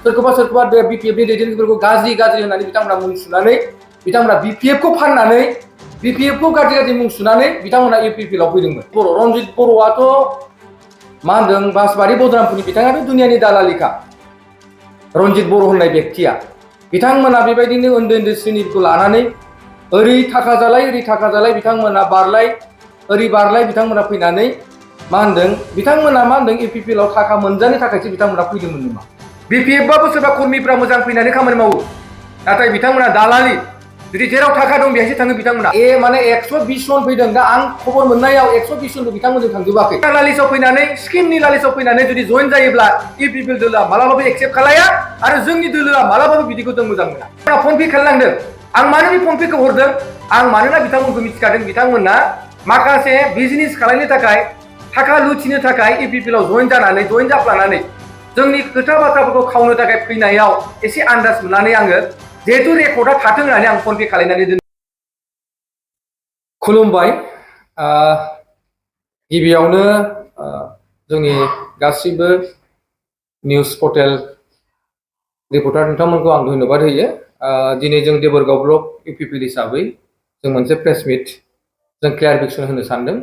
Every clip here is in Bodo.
सोरखौबा बे बिपिएफनि दैदेनगिरिफोरखौ गाज्रि होननानै बिथांमोना मुं सुनानै बिथांमोना बिपिएफखौ फाननानै बिपिएफखौ गाज्रि मुं सुनानै बिथांमोना इउपिपिएलआव फैदोंमोन। रनजित बर'आथ' मा होनदों बासबारि बदनामपुरनि बिथाङाथ' दुनियानि दालालिखा रनजित बर' होननाय बेक्तिया। बिथांमोना बेबायदिनो उन्दै श्रेणिफोरखौ लानानै ओरै थाखा जालाय बिथांमोना बारलाय बिथांमोना फैनानै मा होनदों बिथांमोना मा होनदों इउपिपिएलआव थाखा मोनजानो थाखायसो बिथांमोना फैदोंमोन नामा? बिपिएफबाबो सोरबा कर्मिफ्रा मोजां फैनानै खामानि मावो, नाथाय बिथांमोना दालालि। जुदि जेराव थाखा दं बेहायसो थाङो बिथांमोना। माने 120 जन फैदों, दा आं खबर मोननायाव 120 जनल' बिथांमोनजों थांजोबाखै। लालिसाव फैनानै स्किमनि लालिसाव फैनानै जुदि जइन जायोब्ला इउपिपिएल दोलोआ मालाबाबो एक्सेप्ट खालाया आरो जोंनि दोलोआ मालाबाबो बिदिखौ जों मोजां मोना। फन पे खालामनांदों। आं मानो बे फन पेखौ हरदों? आं मानोना बिथांमोनखौ मिथिखादों बिथांमोना माखासे बिजनेस खालामनो थाखाय थाखा लुथिनो थाखाय इउपिपिएलआव जइन जाफ्लानानै जोंनि खोथा बाथ्राफोरखौ खावनो थाखाय फैनायाव एसे आन्दाज मोननानै आङो जिहेतु रेकर्डआ थाथों होननानै आं फन पे खालामनानै दोन। खुलुमबाय। गिबियावनो जोंनि गासिबो निउस पर्टेल रिपर्टार नोंथांमोनखौ आं धन्यबाद होयो। दिनै जों देबोरगाव ब्लक इउपिपिएल हिसाबै जों मोनसे प्रेस मिट जों क्लियारिफिकेसन होनो सानदों।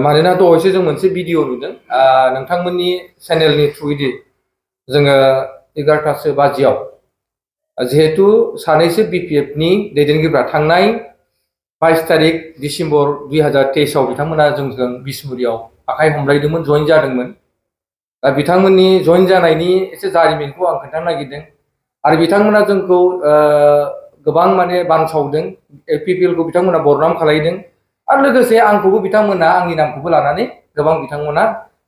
मानोना दहायसो जों मोनसे भिडिअ नुदों नोंथांमोननि चेनेलनि थ्रुयै जोङो 11टा बाजियाव जिहेतु सानैसो बिपिएफनि दैदेनगिरिफ्रा थांनाय 22 तारिख डिसेम्बर 2023आव बिथांमोना जोंजों बिसमुरियाव आखाइ हमलायदोंमोन, जइन जादोंमोन। दा बिथांमोननि जइन जानायनि एसे जारिमिनखौ आं खोन्थानो नागिरदों। आरो बिथांमोना जोंखौ गोबां माने बानसावदों, इउपिपिएलखौ बिथांमोना बदनाम खालायदों आरो लोगोसे आंखौबो बिथांमोना आंनि नामखौबो लानानै गोबां बिथांमोना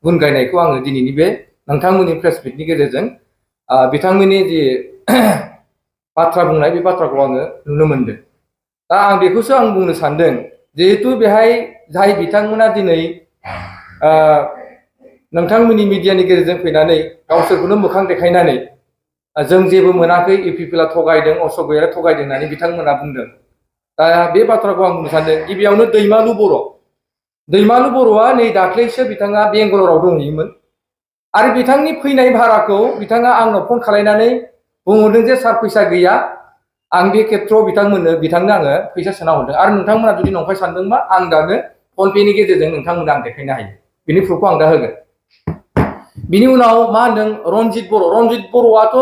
गुन गायनायखौ आङो दिनैनि बे नोंथांमोननि प्रेस मिटनि गेजेरजों बिथांमोननि जि बाथ्रा बुंनाय बे बाथ्राखौ आङो नुनो मोनदों। दा आं बेखौसो आं बुंनो सानदों, जिहेतु बेहाय जाय बिथांमोना दिनै नोंथांमोननि मिडियानि गेजेरजों फैनानै गावसोरखौनो मोखां देखायनानै जों जेबो मोनाखै, इउपिपिएलआ थगायदों, अशोक गयारिया थगायदों होननानै बिथांमोना बुंदों। दा बे बाथ्राखौ आं बुंनो सानदों। गिबियावनो दैमालु बर'आ नै दाख्लैसो बिथाङा बेंगालराव दंहैयोमोन आरो बिथांनि फैनाय भाराखौ बिथाङा आंनाव फन खालायनानै बुंहरदों जे सार फैसा गैया, आं बे खेथ्रआव बिथांनो आङो फैसा सोना हरदों। आरो नोंथांमोना जुदि नंखाय सानदोंबा आं दानो फन पेनि गेजेरजों नोंथांमोना आं देखायनो हायो, बिनि प्रुफखौ आं दा होगोन। बिनि उनाव मा होनदों रनजित बर'आथ'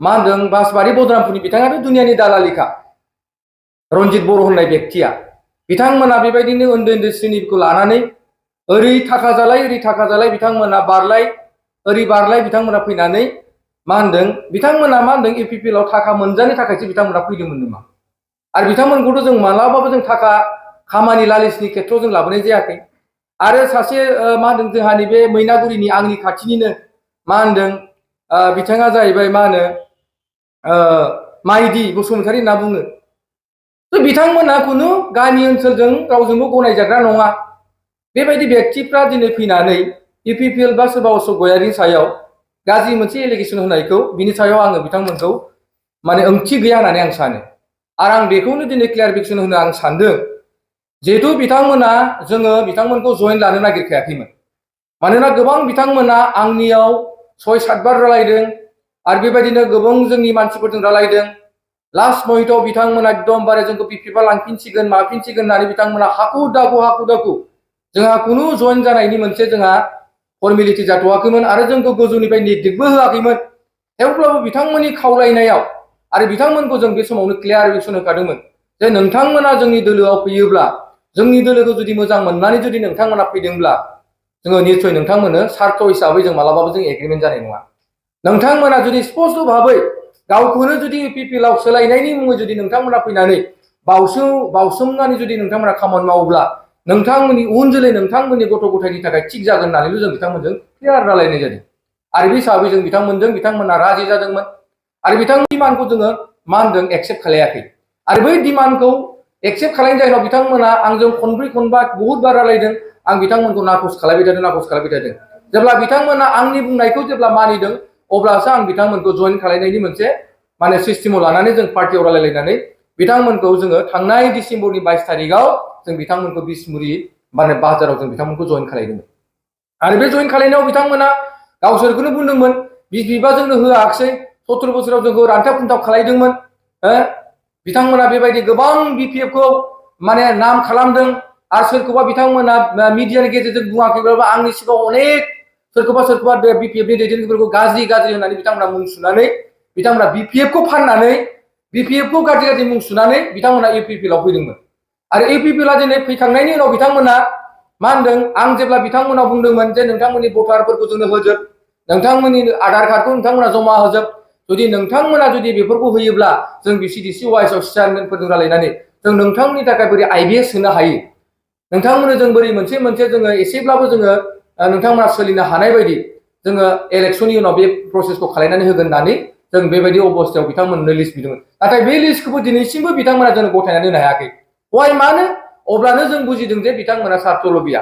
मा होनदों बासबारि बदनामपुरनि बिथाङाथ' दुनियानि दालालिखा रनजित बर' होननाय बेक्तिया। बिथांमोना बेबायदिनो उन्दै श्रेणिफोरखौ लानानै ओरै थाखा जालाय बिथांमोना बारलाय बिथांमोना फैनानै मा होनदों बिथांमोना मा होनदों इउपिपिएलआव थाखा मोनजानो थाखायसो बिथांमोना फैदोंमोन नामा? आरो बिथांमोनखौथ' जों मालाबाबो जों थाखा खामानि लालिसनि खेथ्रआव जों लाबोनाय जायाखै। आरो सासे मा होनदों जोंहानि बे मैनागुरिनि आंनि खाथिनिनो मा होनदों बिथाङा जाहैबाय मा होनो माइदि बसुमतारी होनना बुङो। थ' बिथांमोना खुनु गामि ओनसोलजों रावजोंबो गनायजाग्रा नङा। बेबायदि बेक्तिफ्रा दिनै फैनानै इउपिपिएल बा सोरबा अशोक गयारिनि सायाव गाज्रि मोनसे एलिगेसन होनायखौ बिनि सायाव आङो बिथांमोनखौ माने ओंथि गैया होननानै आं सानो। आरो आं बेखौनो दिनै क्लियारिफिकेसन होनो आं सानदों, जिहेतु जोङो बिथांमोनखौ जइन लानो नागिरखायाखैमोन। मानोना गोबां बिथांमोना आंनियाव 6-7 बार रायलायदों आरो बेबायदिनो गोबां जोंनि मानसिफोरजों रायलायदों। लास्ट महिथआव बिथांमोना एकदमबारे जोंखौ बिपिएफआ लांफिनसिगोन माफिनसिगोन होननानै बिथांमोना हाखु दाखु जोंहा खुनु जइन जानायनि मोनसे जोंहा फर्मेलिटि जाथ'वाखैमोन आरो जोंखौ गोजौनिफ्राय निर्देशबो होआखैमोन। थेवब्लाबो बिथांमोननि खावलायनायाव आरो बिथांमोनखौ जों बे समावनो क्लियारिफिकेसन होखादोंमोन जे नोंथांमोना जोंनि दोलोआव फैयोब्ला, जोंनि दोलोखौ जुदि मोजां मोननानै जुदि नोंथांमोना फैदोंब्ला जोङो निस्सय नोंथांमोननो सार्थ हिसाबै जों मालाबाबो जों एग्रिमेन्ट जानाय नङा। नोंथांमोना जुदि स्पष्ट भाबै गावखौनो जुदि इउपिपिएलआव सोलायनायनि मुङै जुदि नोंथांमोना फैनानै बावसोमनानै जुदि नोंथांमोना खामानि मावोब्ला नोंथांमोननि उन जोलै नोंथांमोननि गथ' गथायनि थाखाय थिग जागोन होननानैल' जों बिथांमोनजों क्लियार रायलायनाय जादों। आरो बे हिसाबै जों बिथांमोना राजि जादोंमोन आरो बिथांनि डिमान्डखौ जोङो मा होनदों एक्सेप्ट खालायाखै। आरो बै डिमान्डखौ एक्सेप्ट खालामनायनि जाहोनाव बिथांमोना आंजों खनब्रै खनबा बहुद बार रायलायदों। आं बिथांमोनखौ नाखस खालामबाय थादों। जेब्ला बिथांमोना आंनि बुंनायखौ जेब्ला मानिदों अब्लासो आं बिथांमोनखौ जइन खालामनायनि मोनसे माने सिस्टेमाव लानानै जों पार्टियाव रायलायलायनानै बिथांमोनखौ जोङो थांनाय डिसेम्बरनि 22 तारिखआव जों बिथांमोनखौ बिसमुरि माने बाजाराव जों बिथांमोनखौ जइन खालामदोंमोन। आरो बे जइन खालामनायाव बिथांमोना गावसोरखौनो बुंदोंमोन बिफा जोंनो होआखिसै 70 बोसोराव जोंखौ रानथाब खुंथाब खालायदोंमोन बिथांमोना बेबायदि गोबां BPF खौ माने नाम खालामदों आरो सोरखौबा बिथांमोना मिडियानि गेजेरजों बुङाखैब्लाबो आंनि सिगाङाव अनेक सोरखौबा BPF नि दैदेनगिरिफोरखौ गाज्रि होननानै बिथांमोना मुं सुनानै बिथांमोना BPF खौ फाननानै BPF खौ गाज्रि मुं सुनानै बिथांमोना UPPL आव फैदोंमोन आरो UPPL आ दिनै फैखांनायनि उनाव बिथांमोना मा होनदों आं जेब्ला बिथांमोनाव बुंदोंमोन जे नोंथांमोननि भटारफोरखौ जोंनो होजोब नोंथांमोननि आधार कार्डखौ नोंथांमोना जमा होजोब जुदि नोंथांमोना जुदि बेफोरखौ होयोब्ला जों BCDC वाइस आव चेयारमेनफोरजों रायलायनानै जों नोंथांमोननि थाखाय बोरै IBS होनो हायो नोंथांमोननो जों बोरै मोनसे जोङो एसेब्लाबो जोङो नोंथांमोना सोलिनो हानाय बायदि जोङो इलेक्शननि उनाव बे प्रसेसखौ खालामनानै होगोन होननानै जों बेबायदि अबस्थायाव बिथांमोननो लिस्ट बिदोंमोन नाथाय बे लिस्टखौबो दिनैसिमबो बिथांमोना जोंनो गथायनानै होनो हायाखै वाइ मानो अब्लानो जों बुजिदों जे बिथांमोना सार्थ लबिया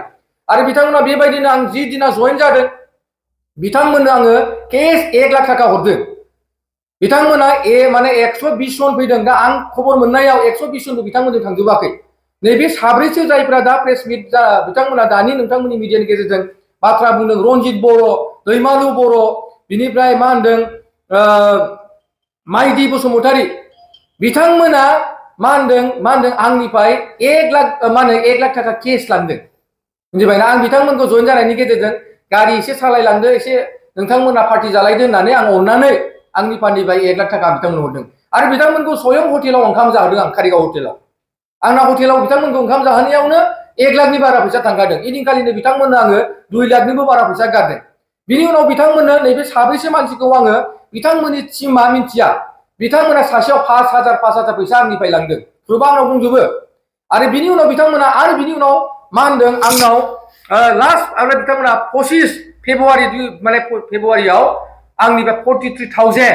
आरो बिथांमोना बेबायदिनो आं जि दिना जइन जादों बिथांमोननो आङो केस 1 लाख थाखा हरदों बिथांमोना माने 120 जन फैदों दा आं खबर मोननायाव 120 जनबो बिथांमोनजों थांजोबाखै नैबे साब्रैसो जायफ्रा दा प्रेस मिट बिथांमोना दानि नोंथांमोननि मिडियानि गेजेरजों बाथ्रा बुंदों रनजित बर' दैमालु बर' बिनिफ्राय मा होनदों माइदि बसुमतारी बिथांमोना मा होनदों आंनिफ्राय 1 लाख मा होनो 1 लाख थाखा केस लांदों मिथिबायना आं बिथांमोनखौ जइन जानायनि गेजेरजों गारि एसे सालायलांदो एसे नोंथांमोना पार्टी जालायदो होननानै आं अननानै आंनि फान्डनिफ्राय 1 लाख थाखा बिथांमोननो हरदों आरो बिथांमोनखौ स्वयं हटेलाव ओंखाम जाहोदों आं कारिगाव हटेलाव आंना हटेलाव बिथांमोनखौ ओंखाम जाहोनायावनो 1 लाखनि बारा फैसा थांगारदों इदिनखालिनो बिथांमोननो आङो 2 लाखनिबो बारा फैसा गारदों बिनि उनाव बिथांमोननो नैबे साब्रैसो मानसिखौ आङो बिथांमोननि टीमा मिन्थिया बिथांमोना सासेयाव 5,000 फैसा आंनिफ्राय लांदों प्रुफआ आंनाव दंजोबो आरो बिनि उनाव बिथांमोना आरो बिनि उनाव मा होनदों आंनाव लास्ट आरो बिथांमोना 25 फेब्रुवारियाव आंनिफ्राय 43,000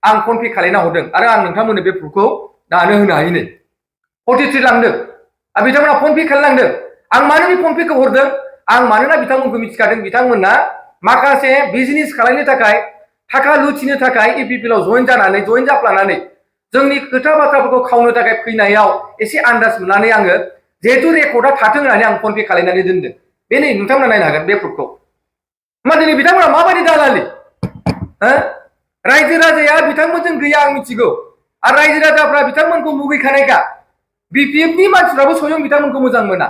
आं फन पे खालामना हरदों आरो आं नोंथांमोननो बे प्रुफखौ दानो होनो हायो नै 43 लांदों आरो बिथांमोना फन पे खालामलांदों आं मानो बे फन पेखौ हरदों आं मानोना बिथांमोनखौ मिथिखादों बिथांमोना माखासे बिजनेस खालामनो थाखाय थाखा लुथिनो थाखाय UPPL आव जइन जाफ्लानानै जोंनि खोथा बाथ्राफोरखौ खावनो थाखाय फैनायाव एसे आन्दाज मोननानै आङो जिहेतु रेकर्डआ थाथों होननानै आं फन पे खालामनानै दोनदों बे नै नोंथांमोना नायनो हागोन बे प्रुफखौ मा दिनै बिथांमोना माबायदि दालालि रायजो राजाया बिथांमोनजों गैया आं मिथिगौ आरो रायजो राजाफ्रा बिथांमोनखौ मुगैखानायखा BPF नि मानसिफ्राबो स्वयं बिथांमोनखौ मोजां मोना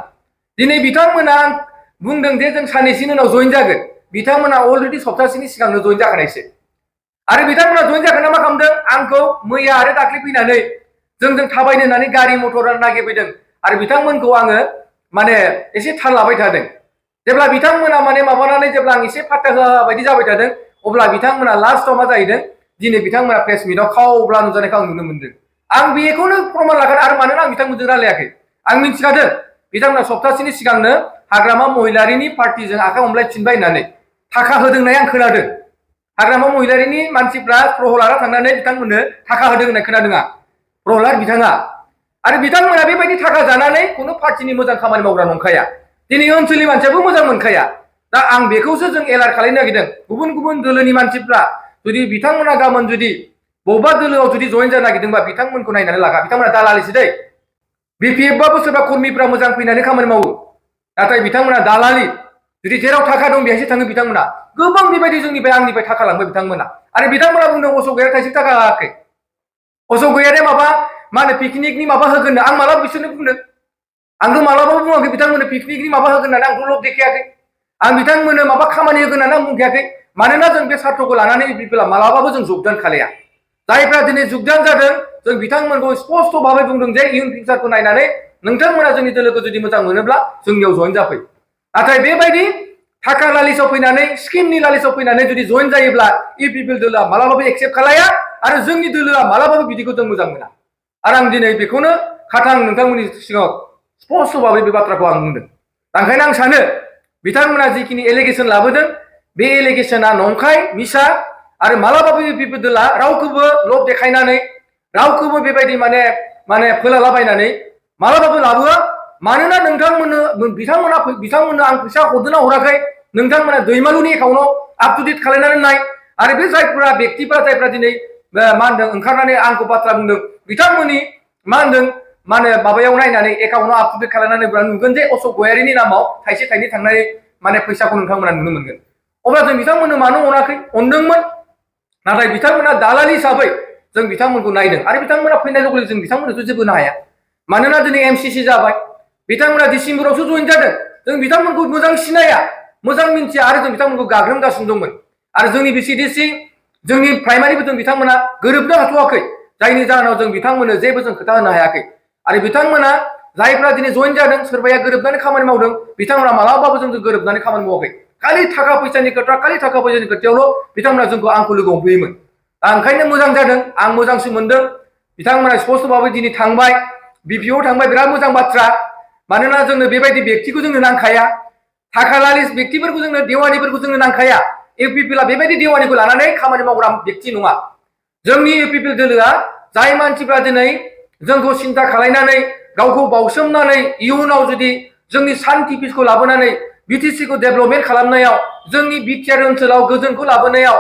दिनै बिथांमोना बुंदों जे जों साननैसोनि उनाव जइन जागोन बिथांमोना अलरेडि सप्तासेनि सिगांनो जइन जाखानायसो आरो बिथांमोना जइन जाखाना मा खालामदों आंखौ मैया आरो दाख्लै फैनानै जोंजों थाबायनो होननानै गारि मटर नागिरफैदों आरो बिथांमोनखौ आङो माने एसे थाल लाबाय थादों जेब्ला बिथांमोना माने माबानानै जेब्ला आं एसे फात्ता होआ बायदि जाबाय थादों अब्ला बिथांमोना लास्टआव मा जाहैदों दिनै बिथांमोना प्रेस मिटआव खावब्ला नुजानायखौ आं नुनो मोनदों आं बेखौनो प्रमान लागोन आरो मानोना आं बिथांमोनजों रायलायाखै आं मिथिखादों बिथांमोना सप्तासेनि सिगांनो हाग्रामा महिलारिनि पार्टिजों आखाइ हमलायफिनबाय होननानै थाखा होदों होननाय आं खोनादों हाग्रामा महिलारिनि मानसिफ्रा प्रहलादा थांनानै बिथांमोननो थाखा होदों होननाय खोनादों आं प्रहलाद बिथाङा आरो बिथांमोना बेबायदि थाखा जानानै खुनु पार्टिनि मोजां खामानि मावग्रा नंखाया दिनै ओनसोलनि मानसियाबो मोजां मोनखाया दा आं बेखौसो जों एलार्ट खालामनो नागिरदों गुबुन दोलोनि मानसिफ्रा जुदि बिथांमोना गाबोन जुदि बबेबा दोलोआव जुदि जइन जानो नागिरदोंबा बिथांमोनखौ नायनानै लागा बिथांमोना दालालिसो दै BPF बाबो सोरबा कर्मीफ्रा मोजां फैनानै खामानि मावो नाथाय बिथांमोना दालालि जुदि जेराव थाखा दं बेहायसो थाङो बिथांमोना गोबां बेबायदि जोंनिफ्राय आंनिफ्राय थाखा लांबाय बिथांमोना आरो बिथांमोना बुंदों अशोक गैया थाइसे थाखा होआखै अशोक गैयाया माबा मा होनो पिकनिकनि माबा होगोन आं मालाबा बिसोरनो बुंदों आंथ' मालाबाबो बुङाखै बिथांमोननो पिकनिकनि माबा होगोन होननानै आंथ' लब देखायाखै आं बिथांमोननो माबा खामानि होगोन होननानै आं बुंखायाखै मानोना जों बे सार्थखौ लानानै UPPL मालाबाबो जों जगदान खालाया जायफ्रा दिनै जगदान जादों जों बिथांमोनखौ स्पष्ट भाबै बुंदों जे इयुन फिउचारखौ नायनानै नोंथांमोना जोंनि दोलोखौ जुदि मोजां मोनोब्ला जोंनियाव जइन जाफै नाथाय बेबायदि थाखा लालिसाव फैनानै स्किमनि लालिसाव फैनानै जुदि जइन जायोब्ला UPPL दोलोआ मालाबाबो एक्सेप्ट खालाया आरो जोंनि दोलोआ मालाबाबो बिदिखौ जों मोजां मोना आरो आं दिनै बेखौनो खाथां नोंथांमोननि सिगाङाव स्पष्ट भाबै बे बाथ्राखौ आं बुंदों ओंखायनो आं सानो बिथांमोना जिखिनि एलिगेसन लाबोदों बे एलिगेसना नंखाय मिसा आरो मालाबाबो UPPL दोला रावखौबो लब देखायनानै रावखौबो बेबायदि माने फोलालाबायनानै मालाबाबो लाबोआ मानोना बिथांमोननो आं फैसा हरदोंना हराखै नोंथांमोना दैमालुनि एकाउन्टआव आप टु डेट खालामनानै नाय आरो बे जायफोरा बेक्तिफोरा जायफोरा दिनै मा होनदों ओंखारनानै आंखौ बाथ्रा बुंदों बिथांमोननि मा होनदों मा होनो माबायाव नायनानै एकाउन्टआव आप टु डेट खालामनानै नुगोन जे अशोक गयारिनि नामाव थाइसे थाइनै थांनाय माने फैसाखौ नोंथांमोना नुनो मोनगोन अब्ला जों बिथांमोननो मानो अनाखै अनदोंमोन नाथाय बिथांमोना दालालि हिसाबै जों बिथांमोनखौ नायदों आरो बिथांमोना फैनाय लोगो लोगो जों बिथांमोनखौ जेबो होनो हाया मानोना दिनै एमसिसि जाबाय बिथांमोना डिसेम्बरावसो जइन जादों जों बिथांमोनखौ मोजां सिनाया मोजां मिन्थिया आरो जों बिथांमोनखौ गाग्रोमगासिनो दंमोन आरो जोंनि बिसिडिसि जोंनि प्राइमारिबो जों बिथांमोना गोरोबनो हाथ'वाखै जायनि जाहोनाव जों बिथांमोननो जेबो जों खोथा होनो हायाखै आरो बिथांमोना जायफ्रा दिनै जइन जादों सोरबाया गोरोबनानै खामानि मावदों बिथांमोना मालाबाबो जोंजों गोरोबनानै खामानि मावाखै खालि थाखा फैसानि खोथा खालि थाखा फैसानि खोथायावल' बिथांमोना जोंखौ आंखौ लोगो हमफैयोमोन ओंखायनो मोजां जादों आं मोजांसो मोनदों बिथांमोना स्पष्टभाबै दिनै थांबाय बिपिअ थांबाय बिराद मोजां बाथ्रा मानोना जोंनो बेबायदि व्यक्तिखौ जोंनो नांखाया थाखा लालिस व्यक्तिफोरखौ जोंनो देवानिफोरखौ जोंनो नांखाया इउपिपिएलआ बेबायदि देवानिखौ लानानै खामानि मावग्रा व्यक्ति नङा जोंनि इउपिपिएल दोलोआ जाय मानसिफ्रा दिनै जोंखौ सिन्था खालायनानै गावखौ बावसोमनानै इयुनाव जुदि जोंनि शान्ति पिसखौ लाबोनानै बिटिसिखौ डेभेलपमेन्ट खालामनायाव जोंनि बिटिआर ओनसोलाव गोजोनखौ लाबोनायाव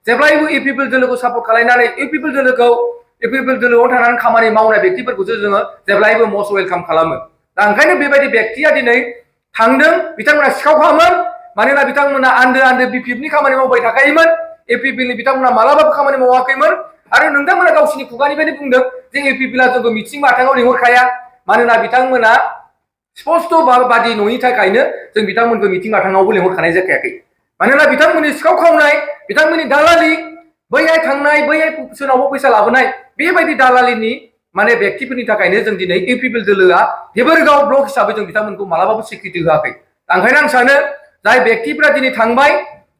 जेब्लायबो इउपिपिएल दोलोखौ सापर्ट खालायनानै इउपिपिएल दोलोआव थानानै खामानि मावनाय व्यक्तिफोरखौसो जोङो जेब्लायबो मस्ट वेलकाम खालामो दा ओंखायनो बेबायदि व्यक्तिया दिनै थांदों बिथांमोना सिखावखामोन मानोना बिथांमोना आन्दो बिपिएफनि खामानि मावबाय थाखायोमोन इउपिपिएलनि बिथांमोना मालाबाबो खामानि मावाखैमोन आरो नोंथांमोना गावसिनि खुगानिफ्रायनो बुंदों जे इउपिपिएलआ जोंखौ मिथिं माथाङाव लिंहरखाया मानोना बिथांमोना स्पष्ट बादि नङिनि थाखायनो जों बिथांमोनखौ मिथिं माथाङावबो लिंहरखानाय जाखायाखै मानोना बिथांमोननि सिखाव खावनाय बिथांमोननि दालालि बैहाय थांनाय बैहाय सोरनावबा फैसा लाबोनाय बेबायदि दालालिनि माने व्यक्तिफोरनि थाखायनो जों दिनै इउपिपिएल दोलोआ देबोरगाव ब्लक हिसाबै जों बिथांमोनखौ मालाबाबो स्वीकृति होआखै ओंखायनो आं सानो जाय व्यक्तिफ्रा दिनै थांबाय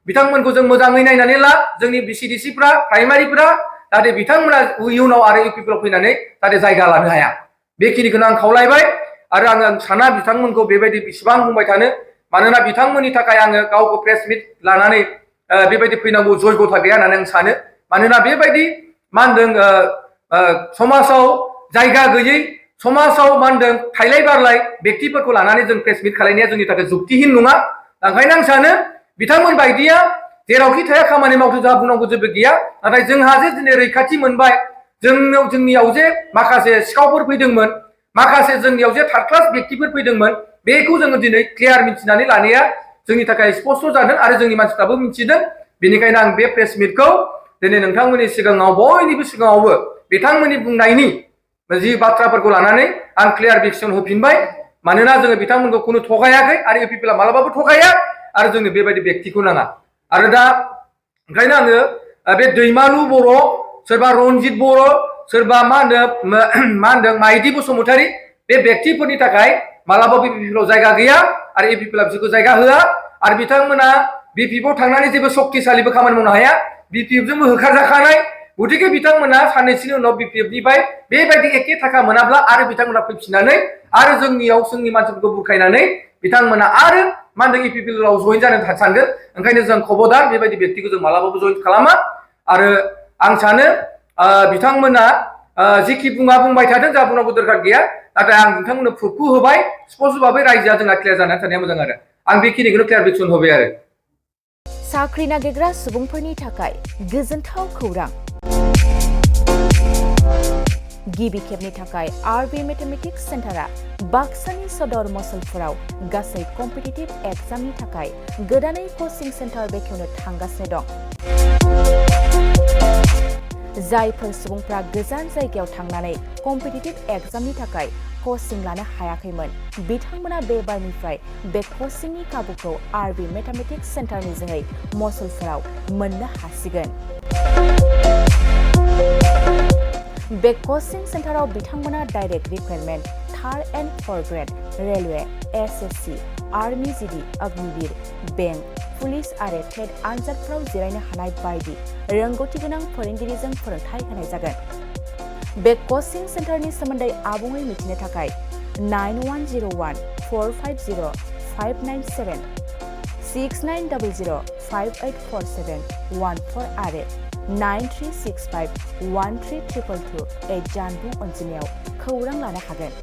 बिथांमोनखौ जों मोजाङै नायनानै ला जोंनि बिसिडिसिफ्रा प्राइमारिफ्रा जाहाथे बिथांमोना इयुनाव आरो इउपिपिएलआव फैनानै जाहाथे जायगा लानो हाया बेखिनिखौनो आं खावलायबाय आरो आं साना बिथांमोनखौ बेबायदि बेसेबां बुंबाय थानो मानोना बिथांमोननि थाखाय आङो गावखौ प्रेस मिट लानानै बेबायदि फैनांगौ जयगथा गैया होननानै आं सानो मानोना बेबायदि मा होनदों समाजाव जायगा गैयै समाजाव मा होनदों थाइलाय बारलाय व्यक्तिफोरखौ लानानै जों प्रेस मिट खालायनाया जोंनि थाखाय जुक्तिहीन नङा ओंखायनो आं सानो बिथांमोन बायदिया जेरावखि थाया खामानि मावथो जोंहा बुंनांगौ जेबो गैया नाथाय जोंहा जे दिनै रैखाथि मोनबाय जोंनियाव जे माखासे सिखावफोर फैदोंमोन माखासे जोंनियाव जे थार्ड क्लास व्यक्तिफोर फैदोंमोन बेखौ जोङो दिनै क्लियार मिथिनानै लानाया जोंनि थाखाय स्पष्ट जादों आरो जोंनि मानसिफ्राबो मिथिदों बेनिखायनो आं बे प्रेस मिटखौ दिनै नोंथांमोननि सिगाङाव बयनिबो सिगाङावबो बिथांमोननि बुंनायनि जि बाथ्राफोरखौ लानानै आं क्लियारिफिकेसन होफिनबाय मानोना जोङो बिथांमोनखौ खुनु थगायाखै आरो इउपिपिएलआ मालाबाबो थगाया आरो जोंनो बेबायदि व्यक्तिखौ नाङा आरो दा ओंखायनो आङो बे दैमालु बर' सोरबा रनजित बर' सोरबा मा होनदों माइदि बसुमतारी बे व्यक्तिफोरनि थाखाय मालाबाबो बिपिएफआव जायगा गैया आरो इउपिपिएलआ बिसोरखौ जायगा होआ आरो बिथांमोना बिपिएफआव थांनानै जेबो शक्तिशालिबो खामानि मावनो हाया बिपिएफजोंबो होखारजाखानाय गतिके बिथांमोना साननैसोनि उनाव बिपिएफनिफ्राय बेबायदि एखे थाखा मोनाब्ला आरो बिथांमोना फैफिननानै आरो जोंनियाव जोंनि मानसिफोरखौ बुरखायनानै बिथांमोना आरो मा होनदों इउपिपिएलआव जइन जानो सानगोन ओंखायनो जों खबरदार बेबायदि व्यक्तिखौ जों मालाबाबो जइन खालामा आरो आं सानो बिथांमोना जेखि बुंबाय थादों जा बुंनांगौ दरकार गैया नाथाय आं नोंथांमोननो प्रुफखौ होबाय स्पष्टभाबै रायजोआ जोंना क्लियार जानानै थानाया मोजां आरो आं बेखिनिखौनो क्लियारिफिकेसन होबाय आरो साख्रि नागिरग्रा सुबुंफोरनि थाखाय गोजोनथाव खौरां गिबि खेबनि थाखाय आरबि मेथमेटिक्स सेन्टारा बाक्सानि सदर मसलपुराव गासै कम्पिटिटिभ एग्जामनि थाखाय गोदानै कचिं सेन्टार बेखेवनो थांगासिनो दं जायफोर सुबुंफ्रा गोजान जायगायाव थांनानै कम्पिटिटिभ एग्जामनि थाखाय कचिं लानो हायाखैमोन बिथांमोना बे बारनिफ्राय बे कचिंनि खाबुखौ आरबि मेथमेटिक्स सेन्टारनि जोहै मसलपुराव मोननो हासिगोन बे कचिं सेन्टाराव बिथांमोना direct recruitment third and forth grade railway SSC army GD Agniveer bank police आरो टेट आनजादफोराव जिरायनो हानाय बायदि रोंगौथि गोनां फोरोंगिरिजों फोरोंथाय होनाय जागोन बे कचिं सेन्टारनि सोमोन्दै आबुङै मिथिनो थाखाय 9101450597 6900584714 आरो 9365132228 जानबुं अनजिमायाव खौरां लानो हागोन